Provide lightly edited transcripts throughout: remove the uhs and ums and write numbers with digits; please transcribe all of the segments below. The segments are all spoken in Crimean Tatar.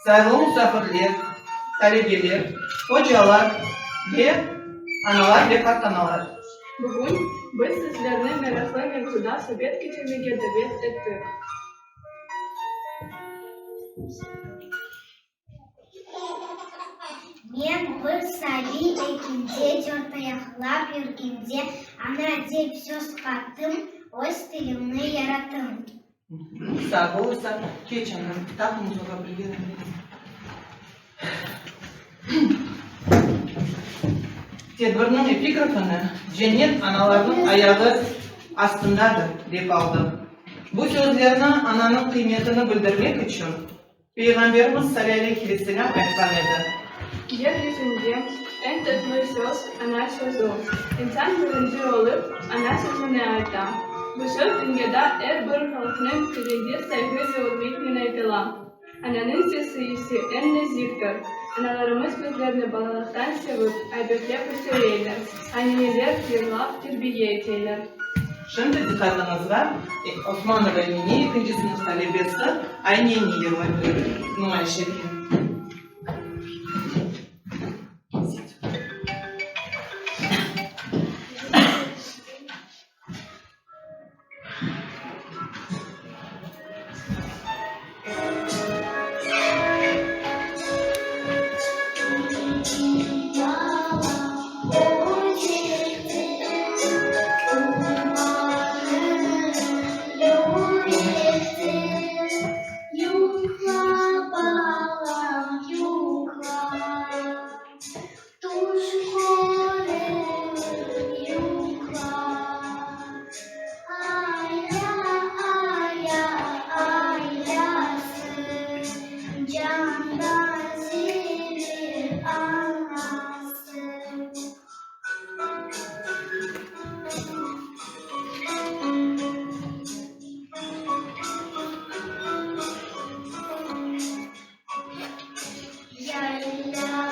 Sayğılı musafirler, talebeler, ocalar ve analar ve qartanalar! Bugün biz sizlerni meraqlı mevzuda subet keçirmege davet ettik. Men bir sabiy ekende, dörtayaqlap yürgende, Ana dep söz qattım, öz tilimni yarattım. Sağ ol, İsa. Keç, anam, taqımız ola bilgen. Tedbirniñ epigrafını Cennet analarnıñ ayağı astındadır dep aldım. Bu sözlerni ananıñ qıymetini bildirmek içün Peyğamberimiz salâ-aleyhi ve selâm aytqan edi. Yer yüzünde eñ tatlı söz, ana sözü. İnsan birinci olıp ana sözüni ayta. Bu söz dünyada er bir halqnıñ tilinde sayğı ve ürmetnen aytıla. Ananıñ sesi ise eñ naziktir. Analarımız bizlerni balalıqtan sevip, aybetlep östüreler, anneler yırlap terbiye eteler. Şimdi diqqatıñızğa Osmanova Emine, ekinci sınıf talebesi, Ayneni yırlay numayış ete.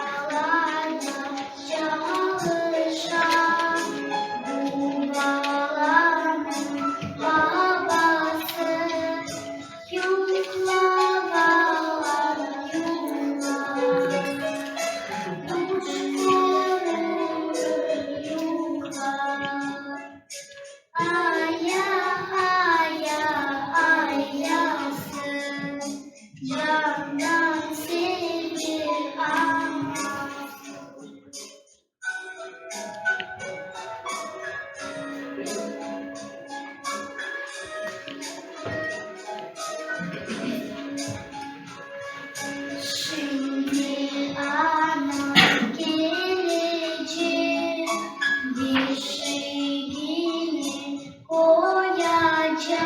Yaylalarda çalışa bu balanıñ babası. Yuqla, balam, yuqla, tuş körünir, yuqla. Aya, aya, ayası, candan sevir anası. Şimdi anam kelecek, beşigine qoyacaq.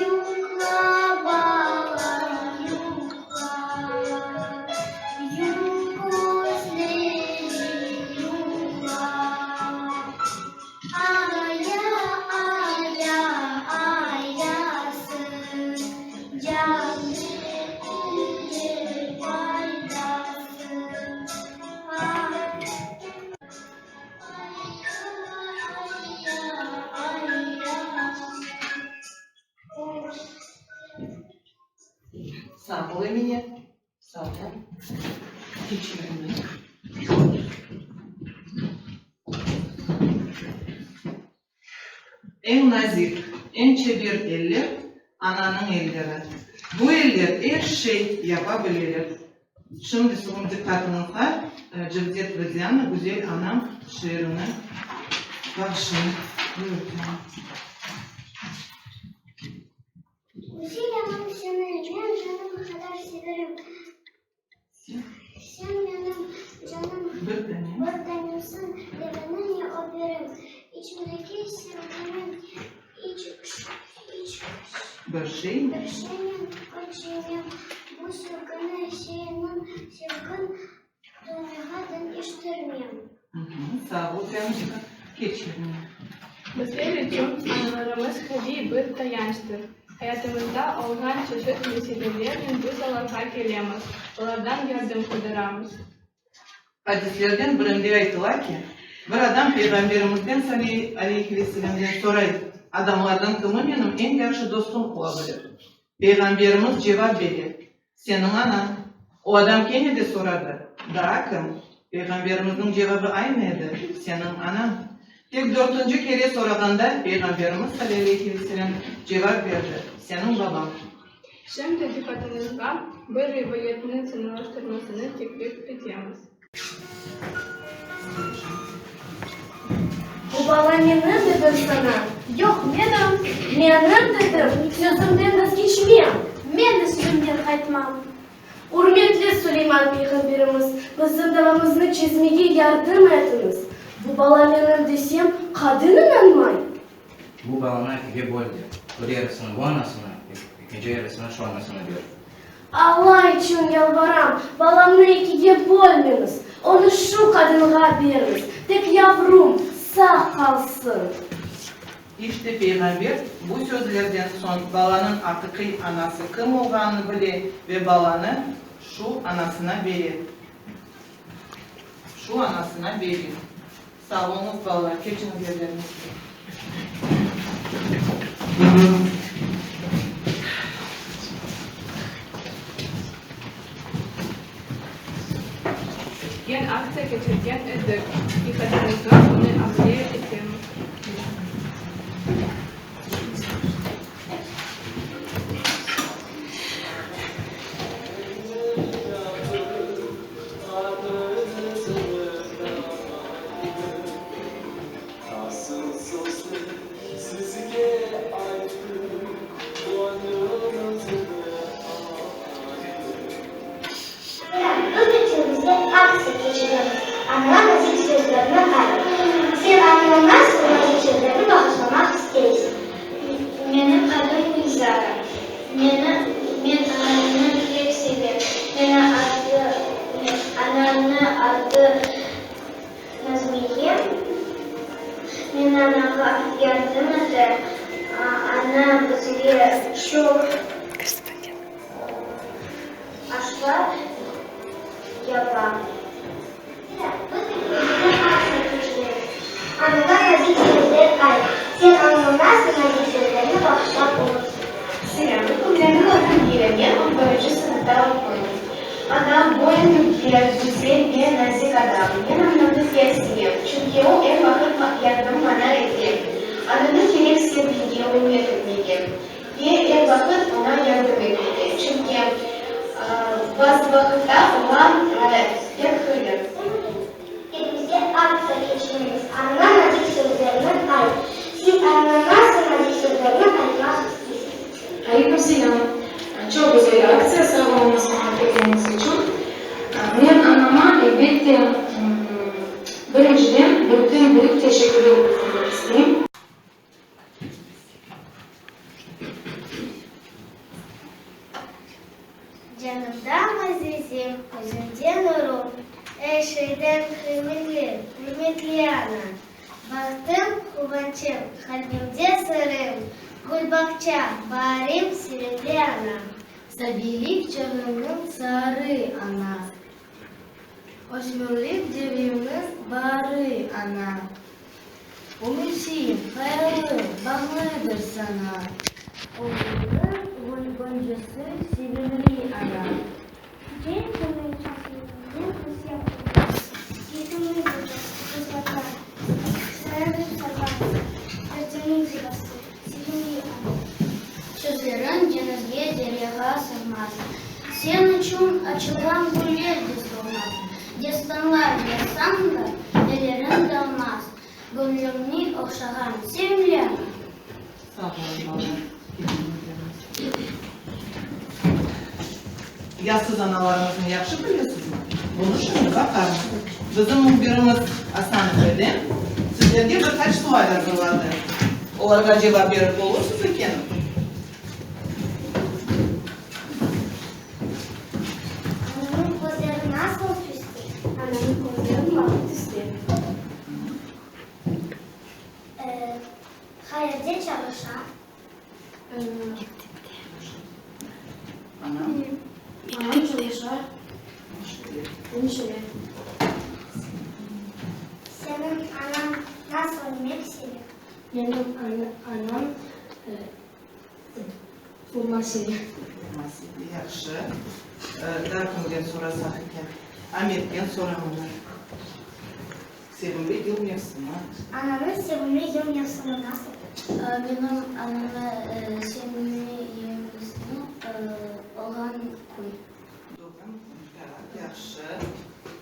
Yuqla, balam, yuqla, yum közlerini, yuqla. Aya, aya, ayası, canı bilir faydası. Sağ ol, Emine. Sağ ol. Keçirin. Eñ nazik, eñ çeber eller, ananıñ elleri. Bu eller er şey yapa bileler. Şimdi siziñ diqqatıñızğa Cevdet ve Diana Güzel anam şiirini bağışlayım. Buyur, Diana. Güzel anam seni men canım qadar severim. Sen menim canım bir tanemsiñ, Deveniñni öperim. İçimdeki sevgini iç bir şeynen ölçeyemem. Bu sevgini seniñ sevgiñ dünyağa deñiştirmem. Sağ ol, Canıçka. Keç yerine. Bizler içün analarımız qaviy bir tayançtır. Ayatımızda olğan çeşit meselelernen biz olarğa kelemiz, olardan yardım qıdıramız. Hadislerden birinde aytıla ki, bir adam Peyğamberimizden salâ aleyhi ve selâmden soray, Adamlardan kimi menim eñ yahşı dostum ola bilir? Peyğamberimiz cevap bere. Seniñ anañ. O adam kene de soradı, Daa kim? Peyğamberimizniñ cevabı aynı edi, Seniñ anañ. Tek dörtünci kere sorağanda, Peyğamberimiz, salâleyhi ve selâm, cevap berdi, Seniñ babañ. Şimdi diqqatıñızğa bir rivayetniñ sanalaştırmasını teklif etemiz. Bu bala menim dedim saña. Yoq, menim. Menim dedim, sözümden vazgeçmem. Men de sözümden qaytmam. Ürmetli Suleyman peyğamberimiz, bizim davamıznı çezmege yardım etiñiz. Bu bala menim desem, qadın inanmay. Bu balanı ekige böl de, bir yarısını bu anasına, ekinci yarısını şu anasına ber. Alla içün yalvaram, balamnı ekige bölmeñiz, onı şu qadınğa beriñiz, tek yavrum sağ qalsın. İşte peyğamber bu sözlerden soñ balanıñ aqiqiy anası kim olğanını bile ve balanı şu anasına bere. Şu anasına bere. Sağ oluñız, balalar, keçiñiz yerleriñizge. Degen aktsiya keçirgen edik. Diqqatıñızğa onı avale etemiz. Biz mektebimizde aktsiya keçiremiz, Anağa nazik sözlerni ayt. Sen anaña nasıl nazik sözlerni bağışlamaq isteysiñ? Menim adım Gülzara. Meni, men anamnı pek sevem. Meni adı, anamnı adı Nazmiye. Men anağa yardım etem. Ana bizge çoq aşlar yapa. Biz mektebimizde aktsiya keçiremiz. Anağa nazik sözler ayt. Sen anaña nasıl nazik sözlerni bağışlap olursıñ? Selâm. Menim adım Lilâ, men on birinci sınıfta oquyım. Anam boyu dülber, güzel ve nazik adam. Men anamnı pek sevem, çünki o er vaqıt yardım maña ete. Anamnı kerek sevmege, ürmet etmege ve er vaqıt oña yardım etmege, çünki bazı vaqıtta oña pek qıyın. Evimizde aktsiya keçiremiz, Anaña nazik sözlerni ayt. Siz anaña nasıl nazik sözlerni aytmaq isteysiz? Aleyküm selâm. Çoq güzel aktsiya, sağ oluñız maña kelgeniñiz içün. Men anama, elbette, birinciden büyükten büyük teşekkürler bildirmek isteyim. Canımdan azizim, közümde nurum, Er şeyden qıymetli, ürmetli ana. Bahtım, quvançım, qalbimde sırım, Gül bağça, baarim, sevimli ana. Sabiylik çağımnıñ saarı, ana. Ösmürlik devrimniñ baarı, ana. Ümütim, hayalım bağlıdır saña. Ömürniñ gül-goncası, sevimli ana. Cenk kömekçisinden ösem oğlum. Yetimni baqar, qızlatar, sararıp saqar, Tertemiz yuvası, sevimli ana. Sözleriñ deñizge, deryağa sığmaz. Sen içün açılğan güller de solmaz. Destanlar yazsañ da, elleriñ dalmaz. Göñlüñni ohşağan sevimli ana. Sağ olun, balalar. Ya siz analarıñıznı yahşı bilesizmi? Bunı şimdi baqarmız. Bizim mühbirimiz Asanov Edem sizlerge bir qaç sual azırladı. Olarğa cevap berip olursız ekenmi? Anamnıñ közleri nasıl tüste? Anamnıñ közleri mavı tüste. Qayerde çalışa? Mektepte. Anam? Anam çalışa. Emşire. Seniñ anañ nasıl yemek seve? Menim anam urma seve. Urma seve, yahşı. Daa kimden sorasaq eken? Ametten soramılar. Sevimli yıl mevsimi. Ananıñ sevimli yıl mevsimi nasıl? Menim anamnıñ sevimli yıl mevsimi olğan kün. Doğğan kün, tak, yahşı.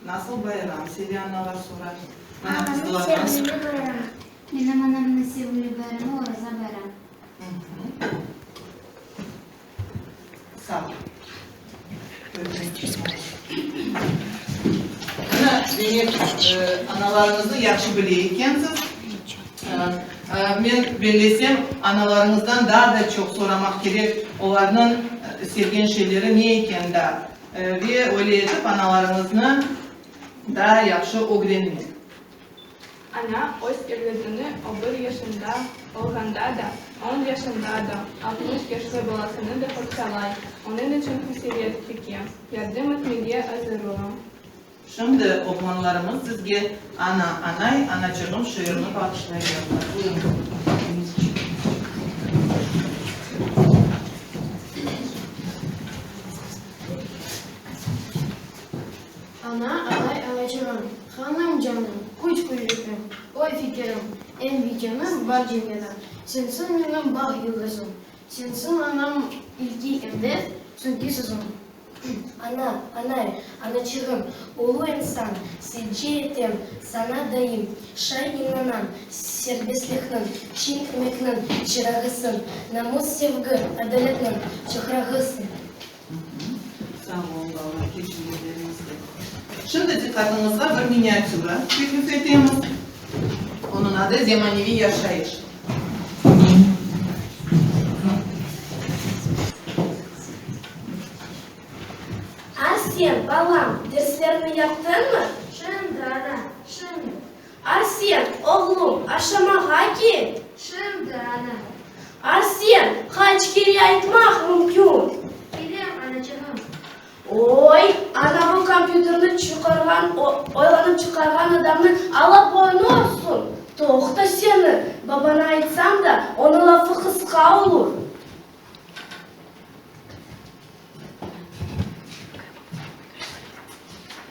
Nasıl bayram seve analar sorar? Mana Ananıñ qızlarımız. sevimli bayramı. Menim anamnıñ sevimli bayramı Oraza bayram. Sağ ol. Mına, demek, analarıñıznı yahşı bile ekensiz. Men bellesem, analarıñızdan daa da çoq soramaq kerek, olarnıñ sevgen şeyleri ne eken daa. Ve öyle etip analarıñıznı daa yahşı ögrenmek. Ana öz evlâdını o bir yaşında olğanda da, on yaşında da, 60 yaşlı balasını da qorçalay, onıñ içün qasevet çeke, yardım etmege azır ola. Şimdi oğlanlarımız sizge Ana, anay, anaçığım şiirini bağışlaycaqlar. Buyurıñ. Ana, anay, anaçığım, Hanım, canım, küç quvetim, Oy-fikirim, eñ bicanim bar dünyada. Sensiñ menim bağ yıldızım, Sensiñ anam ilki em de soñki sözüm. Ana, anay, anaçığım, ulu insan, Secde etem saña daim, şay inanam, Serbestlikniñ, çin emekniñ çırağısıñ, Namus, sevgi, adaletniñ çoqrağısıñ. Sağ olun, balalar, keçin yerleriñizge. Şimdi diqqatıñızğa bir miniatüra teklif etemiz. Onıñ adı Zemaneviy yaşayış. Arsen, balam, derslerni yaptıñmı? Şimdi, ana, şimdi. Arsen, oğlum, aşamağa kel! Şimdi, ana. Arsen, qaç kere aytmaq mümkün? Kelem, anaçığım. Oy, ana bu kompyuterni çıqarğan, oylanıp çıqarğan adamnıñ Alla boynu olsun! Toqta seni, babana aytsam da, onıñ lafı qısqa olur.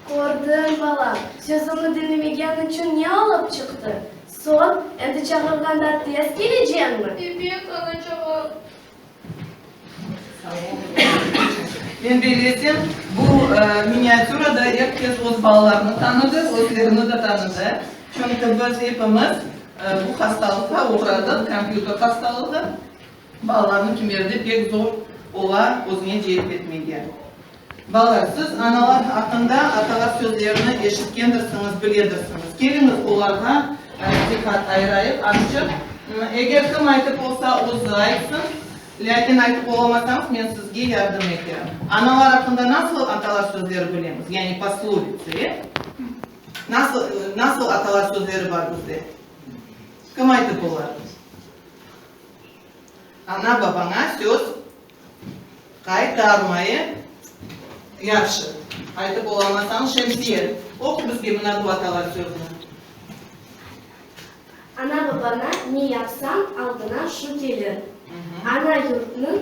Kördiñ, balam, sözümni diñlemegen içün ne olıp çıqtı? Soñ, endi çağırğanda tez keleceñmi? Ebet, anaçığım. Men bellesem, bu miniatürada er kes öz balalarını tanıdı, özlerini de tanıdı. Çünki biz epimiz bu hastalıqqa oğradıq, kompyuter hastalığı. Balalarnı kimerde pek zor ola özüne celp etmege. Balalar, siz analar aqqında atalar sözlerini eşitkendirsiñiz, biledirsiñiz. Keliñiz, olarğa diqqat ayırayıq azçıq. Eger kim aytıp olsa, özü aytsın. Lâkin aytıp olamasañız, men sizge yardım eterim. Analar aqqında nasıl atalar sözleri bilemiz, yani poslovitsa, e? Nasıl, nasıl atalar sözleri bar bizde? Kim aytıp ola? Ana-babaña söz qaytarmayı yahşı. Aytıp olamasañ, Şemsiye, oqu bizge mına bu atalar sözüni. Ana-babana ne yapsañ, aldına şu kelir. Ana yurtnıñ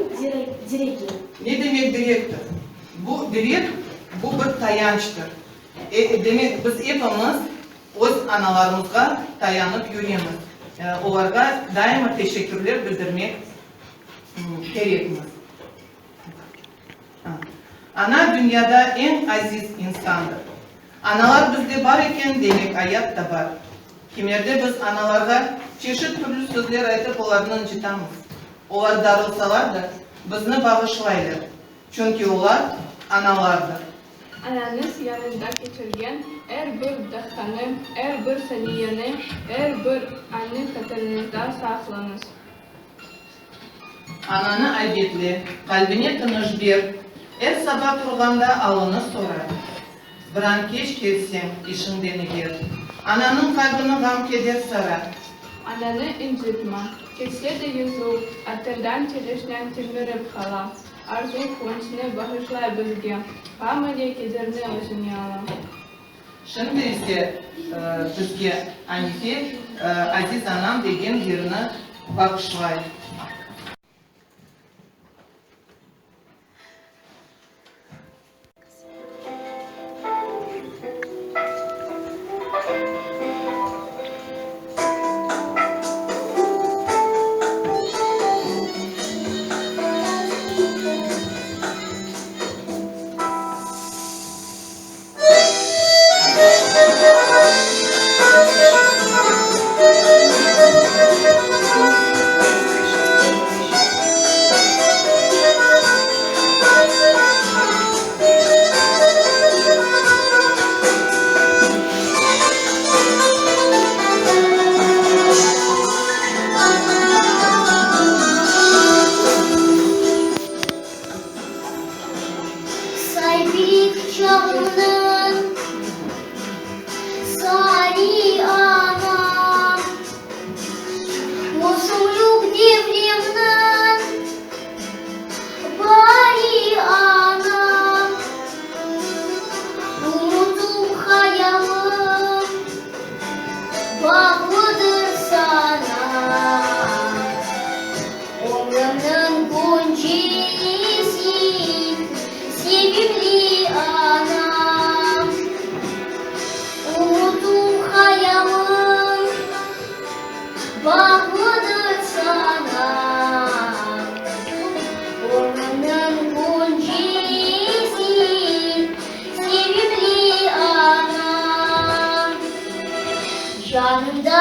diregi. Ne demek direktir? Bu direk, bu bir tayançtır. Demek, biz epimiz öz analarımızğa tayanıp yüremiz. Olarğa daima teşekkürler bildirmek kerekmiz. Ana, dünyada eñ aziz insandır. Analar bizde bar eken, demek ayat da bar. Kimerde biz analarğa çeşit türlü sözler aytıp olarnı ıncıtamız. Olar darılsalar da, bizni bağışlaylar, çünki olar analardır. Anañız yanında keçirgen er bir daqqanı, er bir saniyeni, er bir anni hatırıñızda saqlañız. Ananı aybetle, qalbine tınış ber, er saba turğanda alını sora. Bir an keç kelseñ, işiñden eger, ananıñ qalbini ğam-keder sara. Ananı ıncıtma, ketse de yüzü, artından telâşnen telmirip qala. Arzu quvançnı bağışlay bizge, ğam ile kederni özüne ala. Şimdi ise bizge Anife Aziz anam degen yırnı bağışlay.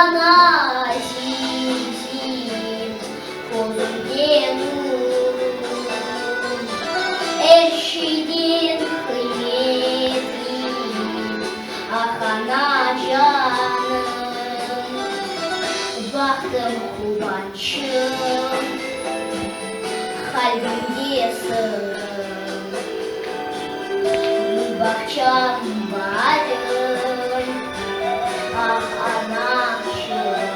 Canımdan azizim, közümde nurım, Er şeyden qıymetlim, ah, anacanım, Bahtım, quvançım, qalbimde sırrım, Gül bağçam, baarım. Ah, anaçığım.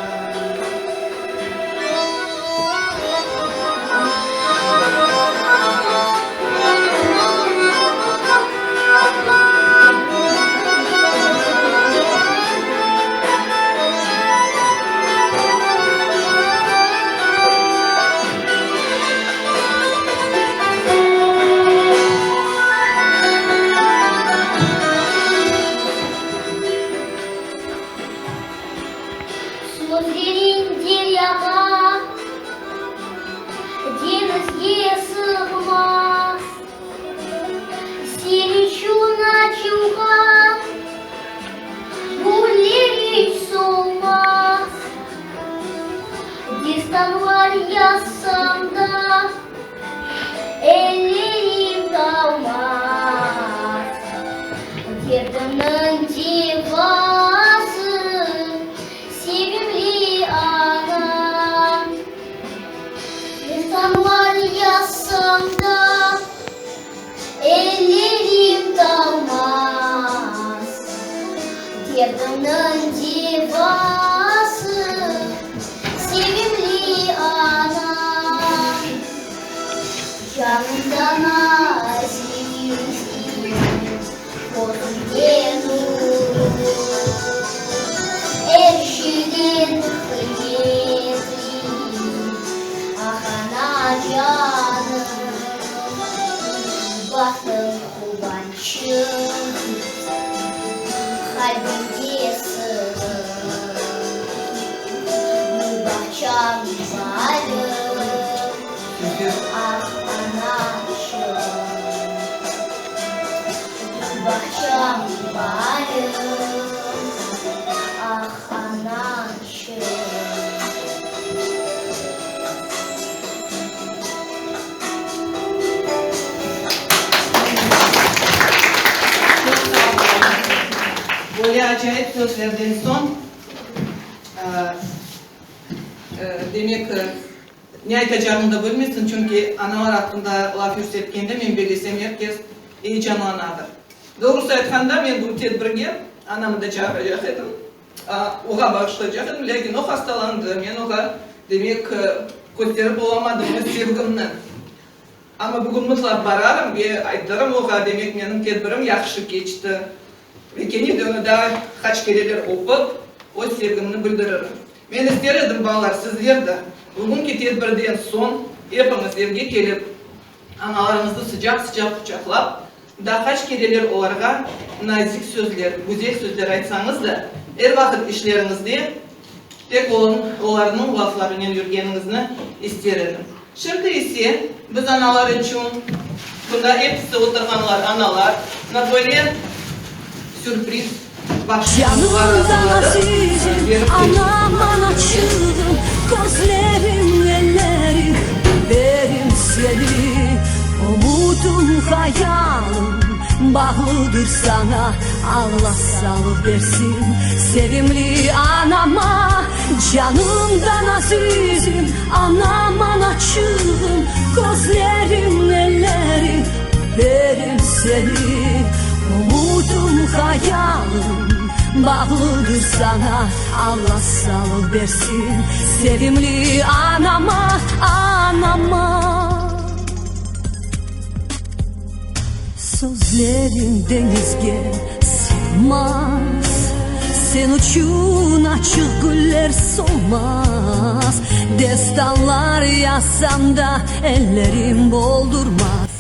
Sözleriñ deryağa, deñizge sığmaz, Sen içün açılğan güller iç solmaz. Destanlar yazsam da, Ellerim talmaz, Derdimniñ devası, sevimli anam. Destanlar yazsam da, ellerim talmaz, Derdimniñ devası, sevimli anam. Canımdan azizim, közümde nurım, Er şeyden qıymetlim, ah, anacanım. Bahtım, quvançım, qalbimde sırrım, Gül bağçam, baarim. Ah, anaçığım, gül bağçam, baarim, ah, anaçığım. Çoq sağ oluñız. Böyle acayip sözlerden soñ, demek, Ne aytacağıñnı da bilmeysiñ, çünki analar aqqında laf yürsetkende, men bellesem, er kes eyecanlanadır. Doğrusı aytqanda, men bu tedbirge anamı da çağıracaq edim, oğa bağışlaycaq edim, lâkin o hastalandı, men oğa, demek, kösterip olamadım öz sevgimni. Amma bugün mıtlaq bararım ve aytırım oğa, demek, menim tedbirim yahşı keçti. Ve kene de onı daa qaç kereler öpip, öz sevgimni bildiririm. Men ister edim, balalar, sizler de bugünki tedbirden soñ epiñiz evge kelip, analarıñıznı sıcaq-sıcaq quçaqlap, daa qaç kereler olarğa nazik sözler, güzel sözler aytsañız da, er vaqıt işleriñizde tek olarnıñ laflarınen yürgeniñizni ister edim. Şimdi ise biz analar içün, bunda episi oturğanlar analar, na böyle sürpriz bahşışımız var Canımdan azırladıq, azizim, berip keçmek anam, anaçığım, Közlerim, ellerim, öperim seni. Umutım, hayalım bağlıdır saña, Alla sağlıq bersin sevimli anama. Canımdan azizim, anam, anaçığım, Közlerim, ellerim, öperim seni. Umutım, hayalım bağlıdır saña, Alla sağlıq bersin sevimli anama, anama. Sözlerim deñizge sığmaz, Sen içün açıq güller solmaz, Destanlar yazsam da, ellerim boldurmaz,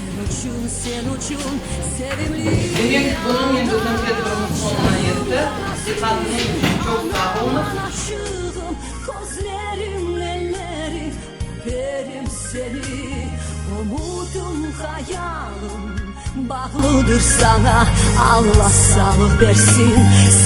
Sen içün, sen içün, sevimli Demek, bunıñnen bizim tedbirimiz soñuna yetti. Diqqatıñız içün çoq sağ oluñız. Bağlıdır saña, Alla sağlıq bersin,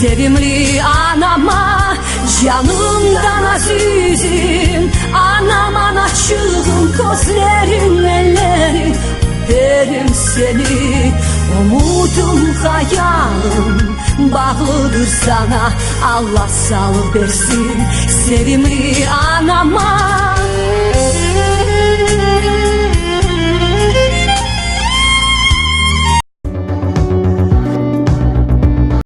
Sevimli anama, canımdan azizim. Anam, anaçığım, közleriñ, elleriñ, Öperim seni, ümütim, hayalım. Bağlıdır saña, Alla sağlıq bersin, Sevimli anama.